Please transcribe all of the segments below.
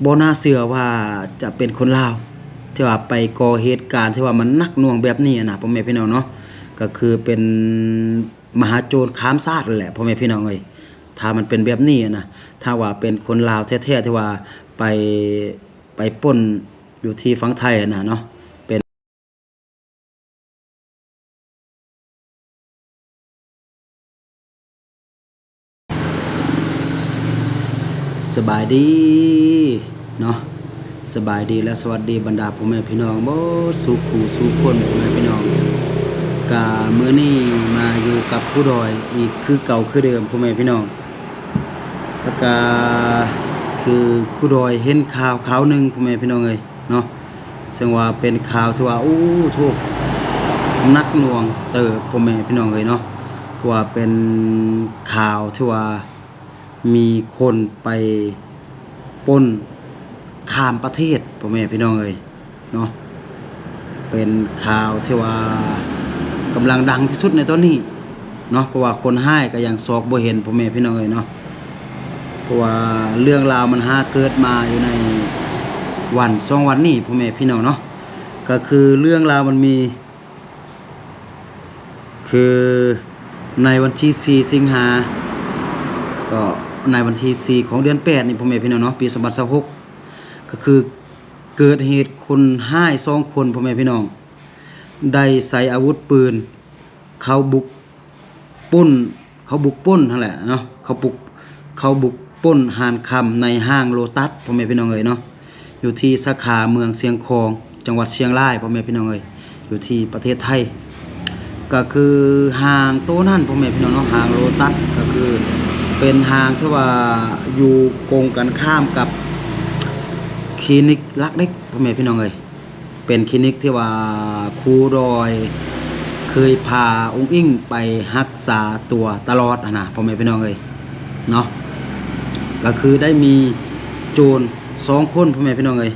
ບໍ່ໜ້າເຊື່ອວ່າຈະເປັນຄົນລາວທີ່ວ່າໄປກໍ່ເຫດການທີ່ວ່າມັນໜັກໜ່ວງແບບນີ້ນະ ພໍ່ແມ່ພີ່ນ້ອງເນາະ. ກໍຄືເປັນມະຫາໂຈນຂ້າມຊາດແຫຼະ ພໍ່ແມ່ພີ່ນ້ອງເອີຍ. ຖ້າມັນເປັນແບບນີ້ນະ ຖ້າວ່າເປັນຄົນລາວແທ້ໆ ທີ່ວ່າໄປ ໄປປຸ້ນຢູ່ທີ່ຝັ່ງໄທນະເນາະ ເປັນ ສະບາຍດີເນາະ ສະບາຍດີ ແລະ ສະຫວັດດີບັນດາພໍ່ແມ່ພີ່ນ້ອງເບິດສູ່ຄູ່ສູ່ຄົນ ພໍ່ແມ່ພີ່ນ້ອງ. ກະມື້ນີ້ມາຢູ່ກັບຄູດອຍອີກຄືເກົ່າຄືເດີມ ພໍ່ແມ່ພີ່ນ້ອງ. ແລ້ວກະຄືຄູດອຍເຫັນຂ່າວຂ່າວໜຶ່ງ ພໍ່ແມ່ພີ່ນ້ອງເອີຍເນາະ ເຊິ່ງວ່າເປັນຂ່າວທີ່ວ່າ ໂອ້ໂທ້ ໜັກໜ່ວງເຕີບ ພໍ່ແມ່ພີ່ນ້ອງເອີຍເນາະ. ເພາະວ່າເປັນຂ່າວທີ່ວ່າມີຄົນໄປປຸ້ນຂ້າມປະເທດ ພໍ່ແມ່ພີ່ນ້ອງເອີຍເນາະ. ເປັນຂ່າວທີ່ວ່າກຳລັງດັງທີ່ສຸດໃນຕອນນີ້ເນາະ ເພາະວ່າຄົນຮ້າຍກໍຍັງຊອກບໍ່ເຫັນ ພໍ່ແມ່ພີ່ນ້ອງເອີຍເນາະ. ເພາະວ່າເລື່ອງລາວມັນຫາເກີດມາຢູ່ໃນວັນສອງວັນນີ້ ພໍ່ແມ່ພີ່ນ້ອງເນາະ. ກໍຄືເລື່ອງລາວມັນມີ ຄືໃນວັນທີສີ່ສິງຫາ ກໍໃນວັນທີສີ່ຂອງເດືອນແປດນີ້ ພໍ່ແມ່ພີ່ນ້ອງເນາະ ປີສອງພັນຊາວຫົກ ກໍຄືເກີດເຫດຄົນຮ້າຍສອງຄົນ ພໍ່ແມ່ພີ່ນ້ອງ ໄດ້ໃຊ້ອາວຸດປືນເຂົ້າບຸກປຸ້ນ ເຂົ້າບຸກປຸ້ນຫັ້ນແຫຼະເນາະ ເຂົ້າບຸກ ເຂົ້າບຸກປຸ້ນຮ້ານຄຳໃນຫ້າງໂລຕັດ ພໍ່ແມ່ພີ່ນ້ອງເອີຍເນາະ ຢູ່ທີ່ສາຂາເມືອງຊຽງຂອງ ຈັງຫວັດຊຽງລາຍ ພໍ່ແມ່ພີ່ນ້ອງເອີຍ ຢູ່ທີ່ປະເທດໄທ. ກໍຄືຫ້າງໂຕນັ້ນ ພໍ່ແມ່ພີ່ນ້ອງເນາະ ຫ້າງໂລຕັດ ກໍຄືເປັນຫ້າງທີ່ວ່າຢູ່ກົງກັນຂ້າມກັບຄລີນິກຫຼັກເດັກ ພໍ່ແມ່ພີ່ນ້ອງເອີຍ. ເປັນຄລີນິກທີ່ວ່າຄູດອຍເຄີຍພາອຸ້ງອິ້ງໄປຮັກສາຕົວຕະຫຼອດຫັ້ນນະ ພໍ່ແມ່ພີ່ນ້ອງເອີຍເນາະ. ກໍຄືໄດ້ມີໂຈນສອງຄົນ ພໍ່ແມ່ພີ່ນ້ອງເອີຍ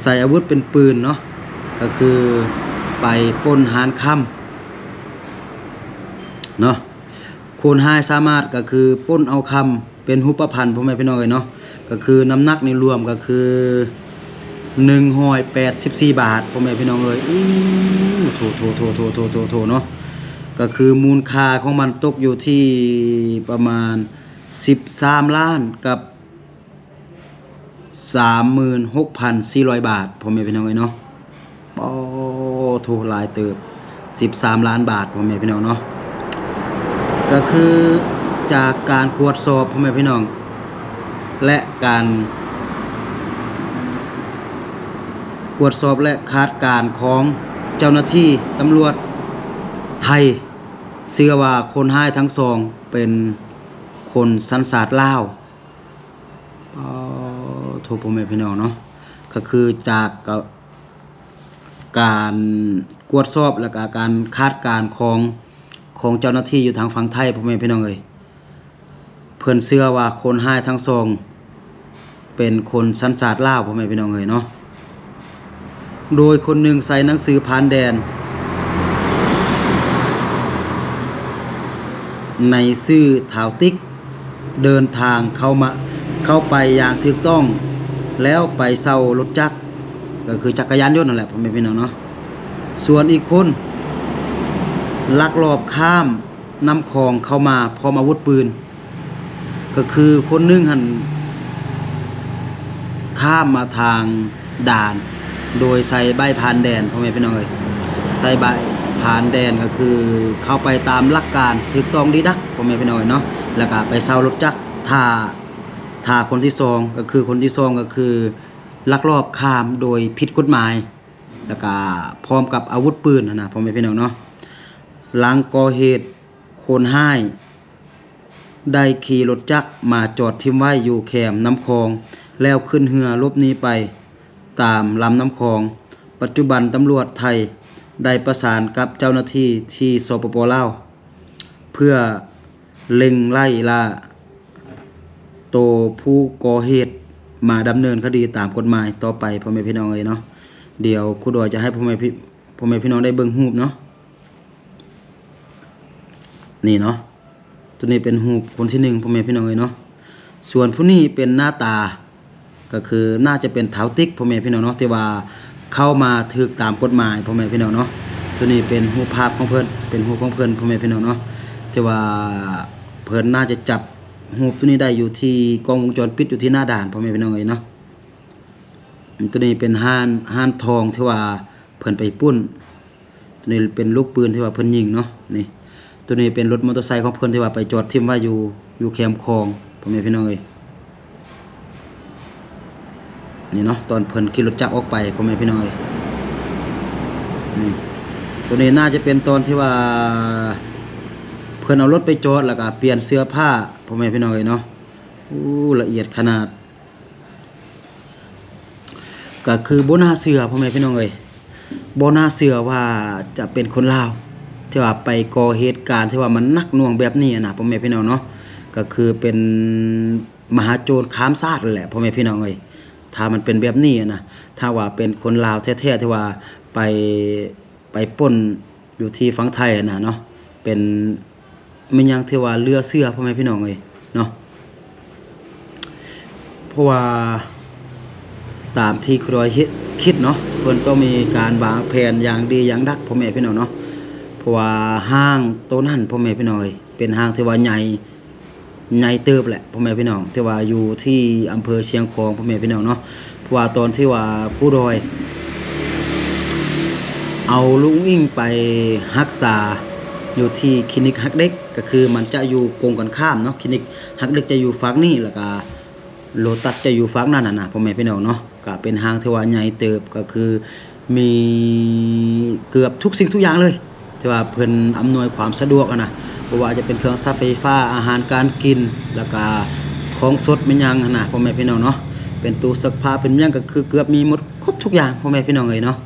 ໃຊ້ອາວຸດເປັນປືນເນາະ ກໍຄືໄປປຸ້ນຮ້ານຄຳເນາະ. ຄົນຮ້າຍສາມາດກໍຄືປຸ້ນເອົາຄຳ ເປັນຮູບປະພັນ ພໍ່ແມ່ພີ່ນ້ອງເອີຍເນາະ ກໍຄືນ້ຳໜັກນີ້ລວມກໍຄືໜຶ່ງຮ້ອຍແປດສິບສີ່ບາດ ພໍ່ແມ່ພີ່ນ້ອງເອີຍ. ໂອ້ ໂຖໆໆໆໆເນາະ ກໍຄືມູນຄ່າຂອງມັນຕົກຢູ່ທີ່ປະມານສິບສາມລ້ານກັບ ສາມໝື່ນຫົກພັນສີ່ຮ້ອຍບາດ ພໍ່ແມ່ພີ່ນ້ອງເອີຍເນາະ. ໂອ້ໂຖ ຫຼາຍເຕີບ ສິບສາມລ້ານບາດ ພໍ່ແມ່ພີ່ນ້ອງເນາະ. ກໍຄືຈາກການກວດສອບ ພໍ່ແມ່ພີ່ນ້ອງ ແລະ ການກວດສອບ ແລະ ຄາດການຂອງເຈົ້າໜ້າທີ່ຕຳຫຼວດໄທ ເຊື່ອວ່າຄົນຮ້າຍທັງສອງເປັນຄົນສັນຊາດລາວ. ໂອ້ໂຖ ພໍ່ແມ່ພີ່ນ້ອງເນາະ ກໍຄືຈາກ ກະ ການກວດສອບ ແລ້ວກະການຄາດການຂອງ ຂອງເຈົ້າໜ້າທີ່ຢູ່ທາງຝັ່ງໄທ ພໍ່ແມ່ພີ່ນ້ອງເອີຍ ເພິ່ນເຊື່ອວ່າຄົນຮ້າຍທັງສອງເປັນຄົນສັນຊາດລາວ ພໍ່ແມ່ພີ່ນ້ອງເອີຍເນາະ. ໂດຍຄົນໜຶ່ງໃສ່ໜັງສືຜ່ານແດນ ໃນຊື່ທ້າວຕິກ ເດີນທາງເຂົ້າມາ ເຂົ້າໄປຢ່າງຖືກຕ້ອງ ແລ້ວໄປເຊົ່າລົດຈັກ ກໍຄືຈັກກະຍານຍົນນັ້ນແຫຼະ ພໍ່ແມ່ພີ່ນ້ອງເນາະ. ສ່ວນອີກຄົນລັກລອບຂ້າມນ້ຳຂອງເຂົ້າມາພ້ອມອາວຸດປືນ ກໍຄືຄົນໜຶ່ງຫັ້ນຂ້າມມາທາງດ່ານໂດຍໃສ່ປ້າຍຜ່ານແດນ ພໍ່ແມ່ພີ່ນ້ອງເອີຍ ໃສ່ປ້າຍຜ່ານແດນ ກໍຄືເຂົ້າໄປຕາມຫຼັກການຖືກຕ້ອງດີດັກ ພໍ່ແມ່ພີ່ນ້ອງເອີຍເນາະ ແລ້ວກະໄປເຊົ່າລົດຈັກຖ້າ ຖ້າຄົນທີສອງ ກໍຄືຄົນທີສອງ ກໍຄືລັກລອບຂ້າມໂດຍຜິດກົດໝາຍ ແລ້ວກະພ້ອມກັບອາວຸດປືນຫັ້ນນະ ພໍ່ແມ່ພີ່ນ້ອງເນາະ. ຫຼັງກໍ່ເຫດ ຄົນຮ້າຍໄດ້ຂີ່ລົດຈັກມາຈອດຖິ້ມໄວ້ຢູ່ແຄມນ້ຳຂອງ ແລ້ວຂຶ້ນເຮືອຫຼົບໜີໄປຕາມລຳນ້ຳຂອງ. ປັດຈຸບັນຕຳຫຼວດໄທໄດ້ປະສານກັບເຈົ້າໜ້າທີ່ທີ່ ສປປ ລາວ ເພື່ອເລັ່ງໄລ່ລ່າໂຕຜູ້ກໍ່ເຫດມາດຳເນີນຄະດີຕາມກົດໝາຍຕໍ່ໄປ ພໍ່ແມ່ພີ່ນ້ອງເອີຍເນາະ. ດຽວຄູດອຍຈະໃຫ້ພໍ່ແມ່ພີ່ ພໍ່ແມ່ພີ່ນ້ອງໄດ້ເບິ່ງຮູບເນາະ. ນີ້ເນາະ ໂຕນີ້ເປັນຮູບຄົນທີໜຶ່ງ ພໍ່ແມ່ພີ່ນ້ອງເອີຍເນາະ. ສ່ວນຜູ້ນີ້ເປັນໜ້າຕາ ກໍຄືໜ້າຈະເປັນທ້າວຕິກ ພໍ່ແມ່ພີ່ນ້ອງເນາະ ທີ່ວ່າເຂົ້າມາຖືກຕາມກົດໝາຍ ພໍ່ແມ່ພີ່ນ້ອງເນາະ. ໂຕນີ້ເປັນຮູບພາບຂອງເພິ່ນ ເປັນຮູບຂອງເພິ່ນ ພໍ່ແມ່ພີ່ນ້ອງເນາະ ທີ່ວ່າເພິ່ນໜ້າຈະຈັບຮູບໂຕນີ້ໄດ້ຢູ່ທີ່ກ້ອງວົງຈອນປິດຢູ່ທີ່ໜ້າດ່ານ ພໍ່ແມ່ພີ່ນ້ອງເອີຍເນາະ. ໂຕນີ້ເປັນຮ້ານ ຮ້ານທອງທີ່ວ່າເພິ່ນໄປປຸ້ນ. ໂຕນີ້ເປັນລູກປືນທີ່ວ່າເພິ່ນຍິງເນາະ ນີ້. ໂຕນີ້ເປັນລົດມໍເຕີໄຊຂອງເພິ່ນທີ່ວ່າໄປຈອດຖິ້ມໄວ້ຢູ່ ຢູ່ແຄມຂອງ ພໍ່ແມ່ພີ່ນ້ອງເອີຍ. ນີ້ເນາະ ຕອນເພິ່ນຂີ່ລົດຈັກອອກໄປ ພໍ່ແມ່ພີ່ນ້ອງເອີຍ. ນີ້ ໂຕນີ້ໜ້າຈະເປັນຕອນທີ່ວ່າເພິ່ນເອົາລົດໄປຈອດ ແລ້ວກໍປ່ຽນເສື້ອຜ້າ ພໍ່ແມ່ພີ່ນ້ອງເອີຍເນາະ. ໂອ້ ລະອຽດຂະໜາດ. ກໍຄືບໍ່ໜ້າເຊື່ອ ພໍ່ແມ່ພີ່ນ້ອງເອີຍ ບໍ່ໜ້າເຊື່ອວ່າຈະເປັນຄົນລາວ ທີ່ວ່າໄປກໍ່ເຫດການທີ່ວ່າມັນໜັກໜ່ວງແບບນີ້ນະ ພໍ່ແມ່ພີ່ນ້ອງເນາະ. ກໍຄືເປັນມະຫາໂຈນຂ້າມຊາດແຫຼະ ພໍ່ແມ່ພີ່ນ້ອງເອີຍ. ຖ້າມັນເປັນແບບນີ້ນະ ຖ້າວ່າເປັນຄົນລາວແທ້ໆ ທີ່ວ່າໄປ ໄປປຸ້ນຢູ່ທີ່ຝັ່ງໄທນະເນາະ ເປັນ ແມ່ນຫຍັງທີ່ວ່າເຫຼືອເຊື່ອ ພໍ່ແມ່ພີ່ນ້ອງເອີຍເນາະ. ເພາະວ່າຕາມທີ່ຄູດອຍເຮັດ ຄິດເນາະ ເພິ່ນຕ້ອງມີການວາງແຜນຢ່າງດີຢ່າງດັກ ພໍ່ແມ່ພີ່ນ້ອງເນາະ. ເພາະວ່າຮ້າງໂຕນັ້ນ ພໍ່ແມ່ພີ່ນ້ອງເອີຍ ເປັນຮ້າງທີ່ວ່າໃຫຍ່ ໃຫຍ່ເຕີບແຫຼະ ພໍ່ແມ່ພີ່ນ້ອງ ທີ່ວ່າຢູ່ທີ່ອຳເພີຊຽງຂອງ ພໍ່ແມ່ພີ່ນ້ອງເນາະ. ເພາະວ່າຕອນທີ່ວ່າຄູດອຍເອົາລຸງອິງໄປຮັກສາຢູ່ທີ່ຄລີນິກຮັກເດັກ ກໍຄືມັນຈະຢູ່ກົງກັນຂ້າມເນາະ ຄລີນິກຮັກເດັກຈະຢູ່ຟາກນີ້ ແລ້ວກະໂລຕັສຈະຢູ່ຟາກນັ້ນນະ ພໍ່ແມ່ພີ່ນ້ອງເນາະ. ກະເປັນຫ້າງທີ່ວ່າໃຫຍ່ເຕີບ ກໍຄືມີເກືອບທຸກສິ່ງທຸກຢ່າງເລີຍ ທີ່ວ່າເພິ່ນອຳນວຍຄວາມສະດວກຫັ້ນນະ ບໍ່ວ່າຈະເປັນເຄື່ອງໃຊ້ໄຟຟ້າ ອາຫານການກິນ ແລ້ວກະຂອງສົດແມ່ນຫຍັງຫັ້ນນະ ພໍ່ແມ່ພີ່ນ້ອງເນາະ. ເປັນຕູ້ຊັກຜ້າ ເປັນຫຍັງ ກໍຄືເກືອບມີໝົດ ຄົບທຸກຢ່າງ ພໍ່ແມ່ພີ່ນ້ອງເອີຍເນາະ.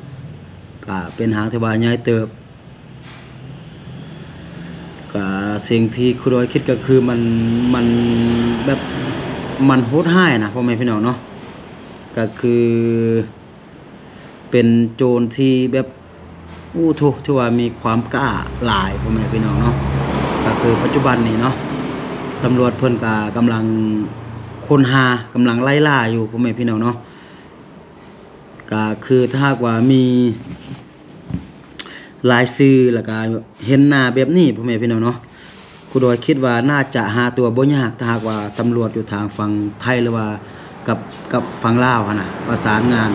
ກະເປັນຫ້າງທີ່ວ່າໃຫຍ່ເຕີບ ກະສິ່ງທີ່ຄູດອຍຄິດກໍຄືມັນ ມັນແບບ ມັນໂຫດຮ້າຍນະ ພໍ່ແມ່ພີ່ນ້ອງເນາະ. ກະຄືເປັນໂຈນທີ່ແບບ ໂອ້ໂທ້ ຖືວ່າມີຄວາມກ້າຫຼາຍ ພໍ່ແມ່ພີ່ນ້ອງເນາະ. ກະຄືປັດຈຸບັນນີ້ເນາະ ຕຳຫຼວດເພິ່ນກະກຳລັງຄົ້ນຫາ ກຳລັງໄລ່ລ່າຢູ່ ພໍ່ແມ່ພີ່ນ້ອງເນາະ. ກະຄືຖ້າຫາກວ່າມີ ລາຍຊື່ ແລ້ວກະເຫັນໜ້າແບບນີ້ ພໍ່ແມ່ພີ່ນ້ອງເນາະ ຄູດອຍຄິດວ່າໜ້າຈະຫາຕົວບໍ່ຍາກ ຖ້າຫາກວ່າຕຳຫຼວດຢູ່ທາງຝັ່ງໄທ ຫຼືວ່າກັບ ກັບຝັ່ງລາວຫັ້ນນະ ປະສານງານ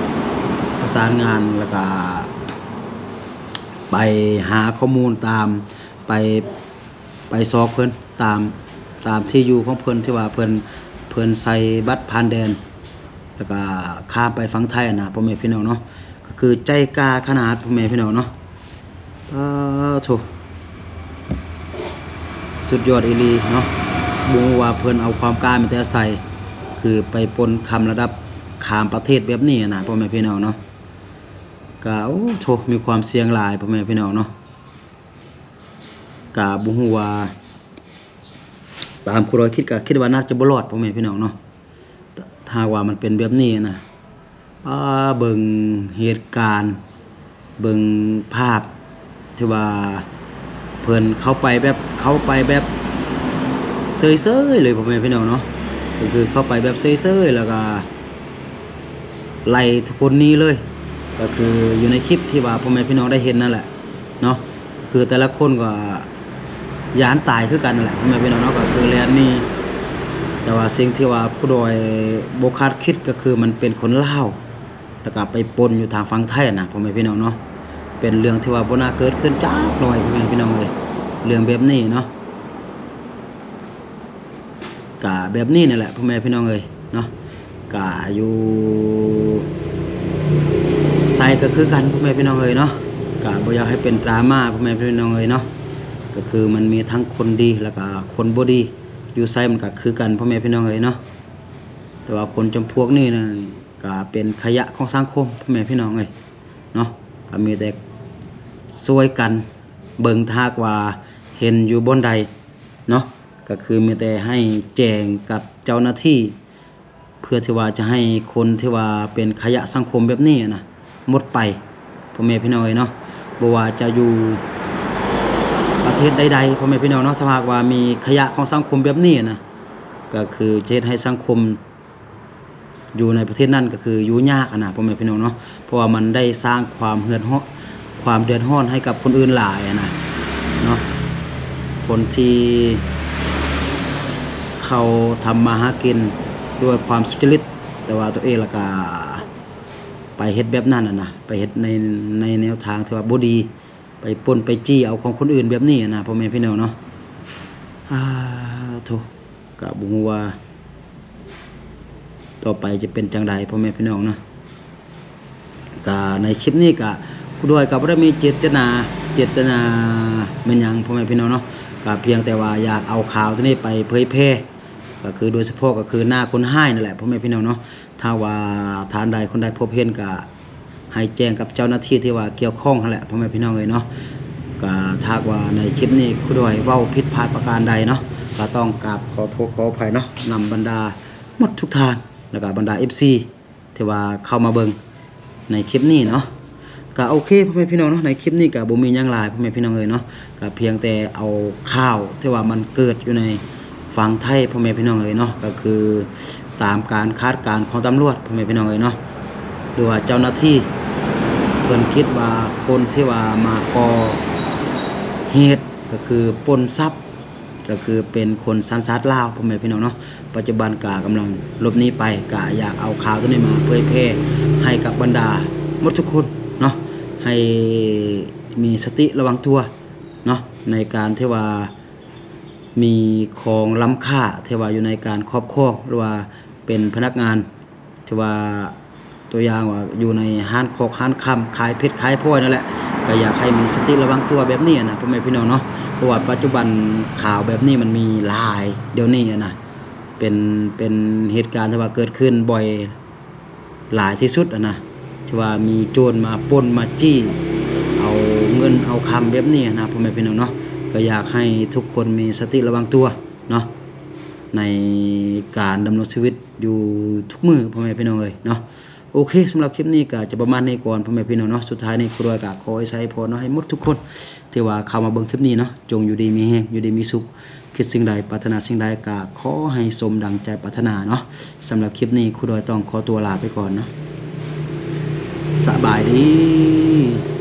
ປະສານງານ ແລ້ວກະໄປຫາຂໍ້ມູນຕາມ ໄປ ໄປຊອກເພິ່ນຕາມ ຕາມທີ່ຢູ່ຂອງເພິ່ນ ທີ່ວ່າເພິ່ນ ເພິ່ນໃສ່ບັດຜ່ານແດນ ແລ້ວກະຂ້າມໄປຝັ່ງໄທຫັ້ນນະ ພໍ່ແມ່ພີ່ນ້ອງເນາະ. ກໍຄືໃຈກ້າຂະໜາດ ພໍ່ແມ່ພີ່ນ້ອງເນາະ. ປາໂທ້ ສຸດຍອດອີ່ຫຼີເນາະ ບໍ່ຮູ້ວ່າເພິ່ນເອົາຄວາມກ້າມາແຕ່ໃສ ຄືໄປປົນຄຳລະດັບຂ້າມປະເທດແບບນີ້ຫັ້ນນະ ພໍ່ແມ່ພີ່ນ້ອງເນາະ. ກະ ໂອ້ໂທ້ ມີຄວາມສ່ຽງຫຼາຍ ພໍ່ແມ່ພີ່ນ້ອງເນາະ. ກະບໍ່ຮູ້ວ່າ ຕາມຄູດອຍຄິດກະຄິດວ່າໜ້າຈະບໍ່ລອດ ພໍ່ແມ່ພີ່ນ້ອງເນາະ. ຖ້າຫາກວ່າມັນເປັນແບບນີ້ນະ ອາ ເບິ່ງເຫດການ ເບິ່ງພາບທີ່ວ່າເພິ່ນເຂົ້າໄປແບບ ເຂົ້າໄປແບບເຊີຍໆເລີຍ ພໍ່ແມ່ພີ່ນ້ອງເນາະ. ກໍຄືເຂົ້າໄປແບບເຊີຍໆ ແລ້ວກະໄລ່ທຸກຄົນໜີເລີຍ ກໍຄືຢູ່ໃນຄລິບທີ່ວ່າພໍ່ແມ່ພີ່ນ້ອງໄດ້ເຫັນນັ້ນແຫຼະ ເນາະ. ຄືແຕ່ລະຄົນກໍຢ້ານຕາຍຄືກັນນັ້ນແຫຼະ ພໍ່ແມ່ພີ່ນ້ອງເນາະ ກໍຄືແລ່ນໜີ. ແຕ່ວ່າສິ່ງທີ່ວ່າຄູດອຍບໍ່ຄາດຄິດກໍຄືມັນເປັນຄົນລາວ ແລ້ວກໍໄປປົນຢູ່ທາງຝັ່ງໄທນະ ພໍ່ແມ່ພີ່ນ້ອງເນາະ. ເປັນເລື່ອງທີ່ວ່າບໍ່ໜ້າເກີດຂຶ້ນຈັກໜ້ອຍ ພໍ່ແມ່ພີ່ນ້ອງເອີຍ ເລື່ອງແບບນີ້ເນາະ. ກະແບບນີ້ນີ້ແຫຼະ ພໍ່ແມ່ພີ່ນ້ອງເອີຍເນາະ. ກະຢູ່ໃສກໍຄືກັນ ພໍ່ແມ່ພີ່ນ້ອງເອີຍເນາະ. ກະບໍ່ຢາກໃຫ້ເປັນດຣາມາ ພໍ່ແມ່ພີ່ນ້ອງເອີຍເນາະ. ກໍຄືມັນມີທັງຄົນດີ ແລ້ວກະຄົນບໍ່ດີ ຢູ່ໃສມັນກໍຄືກັນ ພໍ່ແມ່ພີ່ນ້ອງເອີຍເນາະ. ແຕ່ວ່າຄົນຈຳພວກນີ້ນະ ກະເປັນຂະຫຍະຂອງສັງຄົມ ພໍ່ແມ່ພີ່ນ້ອງເອີຍເນາະ. ກະມີແຕ່ຊ່ວຍກັນເບິ່ງ ຖ້າຫາກວ່າເຫັນຢູ່ບ່ອນໃດເນາະ ກໍຄືມີແຕ່ໃຫ້ແຈ້ງກັບເຈົ້າໜ້າທີ່ ເພື່ອທີ່ວ່າຈະໃຫ້ຄົນທີ່ວ່າເປັນຂະຫຍະສັງຄົມແບບນີ້ນະ ໝົດໄປ ພໍ່ແມ່ພີ່ນ້ອງເອີຍເນາະ. ບໍ່ວ່າຈະຢູ່ປະເທດໃດໆ ພໍ່ແມ່ພີ່ນ້ອງເນາະ ຖ້າຫາກວ່າມີຂະຫຍະຂອງສັງຄົມແບບນີ້ນະ ກໍຄືຈະເຮັດໃຫ້ສັງຄົມ ຢູ່ໃນປະເທດນັ້ນກໍຄືຢູ່ຍາກຫັ້ນນະ ພໍ່ແມ່ພີ່ນ້ອງເນາະ ເພາະວ່າມັນໄດ້ສ້າງຄວາມເດືອດຮ້ອນ ຄວາມເດືອດຮ້ອນໃຫ້ກັບຄົນອື່ນຫຼາຍຫັ້ນນະເນາະ ຄົນທີ່ເຂົາທຳມາຫາກິນດ້ວຍຄວາມສຸດຈະລິດ ແຕ່ວ່າຕົວເອງລະກະໄປເຮັດແບບນັ້ນຫັ້ນນະ ໄປເຮັດໃນ ໃນແນວທາງທີ່ວ່າບໍ່ດີ ໄປປຸ້ນໄປຈີ້ເອົາຂອງຄົນອື່ນແບບນີ້ຫັ້ນນະ ພໍ່ແມ່ພີ່ນ້ອງເນາະ ອາ ໂທ້ ກະບໍ່ຮູ້ວ່າຕໍ່ໄປຈະເປັນຈັ່ງໃດ ພໍ່ແມ່ພີ່ນ້ອງເນາະ ກະໃນຄລິບນີ້ກະຄູດອຍກະບໍ່ໄດ້ມີເຈດຕະນາ ເຈດຕະນາແມ່ນຫຍັງ ພໍ່ແມ່ພີ່ນ້ອງເນາະ ກະພຽງແຕ່ວ່າຢາກເອົາຂ່າວໂຕນີ້ໄປເຜີຍແຜ່ ກະຄືໂດຍສະເພາະກະຄືໜ້າຄົນຮ້າຍນັ້ນແຫຼະ ພໍ່ແມ່ພີ່ນ້ອງເນາະ ຖ້າວ່າທ່ານໃດຄົນໃດພົບເຫັນກະ ໃຫ້ແຈ້ງກັບເຈົ້າໜ້າທີ່ທີ່ວ່າກ່ຽວຂ້ອງຫັ້ນແຫຼະ ພໍ່ແມ່ພີ່ນ້ອງເອີຍເນາະ ກະຖ້າຫາກວ່າໃນຄລິບນີ້ຄູດອຍເວົ້າຜິດພາດປະການໃດເນາະ ກະຕ້ອງກາບຂໍໂທດຂໍອະໄພເນາະ ນຳບັນດາໝົດທຸກທ່ານ ແລ້ວກະບັນດາເອັຟຊີ ທີ່ວ່າເຂົ້າມາເບິ່ງໃນຄລິບນີ້ເນາະ ກະໂອເຄ ພໍ່ແມ່ພີ່ນ້ອງເນາະ ໃນຄລິບນີ້ກະບໍ່ມີຫຍັງຫຼາຍ ພໍ່ແມ່ພີ່ນ້ອງເອີຍເນາະ ກະພຽງແຕ່ເອົາຂ່າວທີ່ວ່າມັນເກີດຢູ່ໃນ ຝັ່ງໄທ ພໍ່ແມ່ພີ່ນ້ອງເອີຍເນາະ ກໍຄືຕາມການຄາດການຂອງຕຳຫຼວດ ພໍ່ແມ່ພີ່ນ້ອງເອີຍເນາະ ຫຼືວ່າເຈົ້າໜ້າທີ່ ເພິ່ນຄິດວ່າຄົນທີ່ວ່າມາກໍ່ເຫດ ກໍຄືປຸ້ນຊັບ ກໍຄືເປັນຄົນສັນຊາດລາວ ພໍ່ແມ່ພີ່ນ້ອງເນາະ ປັດຈຸບັນກະກຳລັງຫຼົບໜີໄປ ກະຢາກເອົາຂ່າວໂຕນີ້ມາເຜີຍແຜ່ໃຫ້ກັບບັນດາໝົດທຸກຄົນເນາະ ໃຫ້ມີສະຕິລະວັງຕົວເນາະ ໃນການທີ່ວ່າ ມີຂອງລ້ຳຄ່າທີ່ວ່າຢູ່ໃນການຄອບຄອງ ຫຼືວ່າເປັນພະນັກງານ ທີ່ວ່າຕົວຢ່າງວ່າຢູ່ໃນຮ້ານຄອກຮ້ານຄຳ ຂາຍເພັດຂາຍພລອຍນັ້ນແຫຼະ ກໍຢາກໃຫ້ມີສະຕິລະວັງຕົວແບບນີ້ນະ ພໍ່ແມ່ພີ່ນ້ອງເນາະ ເພາະວ່າປັດຈຸບັນຂ່າວແບບນີ້ມັນມີຫຼາຍດຽວນີ້ນະ ເປັນ ເປັນເຫດການທີ່ວ່າເກີດຂຶ້ນບ່ອຍ ຫຼາຍທີ່ສຸດຫັ້ນນະ ທີ່ວ່າມີໂຈນມາປຸ້ນມາຈີ້ເອົາເງິນເອົາຄຳແບບນີ້ຫັ້ນນະ ພໍ່ແມ່ພີ່ນ້ອງເນາະ ກໍຢາກໃຫ້ທຸກຄົນມີສະຕິລະວັງຕົວເນາະ ໃນການດຳລົງຊີວິດຢູ່ທຸກມື້ ພໍ່ແມ່ພີ່ນ້ອງເອີຍເນາະ ໂອເຄ ສຳລັບຄລິບນີ້ກໍຈະປະມານນີ້ກ່ອນ ພໍ່ແມ່ພີ່ນ້ອງເນາະ ສຸດທ້າຍນີ້ຄູດອຍກໍຂໍອວຍໄຊພອນເນາະ ໃຫ້ໝົດທຸກຄົນ ທີ່ວ່າເຂົ້າມາເບິ່ງຄລິບນີ້ເນາະ ຈົ່ງຢູ່ດີມີແຮງ ຢູ່ດີມີສຸກ ຄິດສິ່ງໃດ ປາດຖະໜາສິ່ງໃດ ກໍຂໍໃຫ້ສົມດັ່ງໃຈປາດຖະໜາເນາະ. ສຳລັບຄລິບນີ້ ຄູດອຍຕ້ອງຂໍຕົວລາໄປກ່ອນເນາະ. ສະບາຍດີ.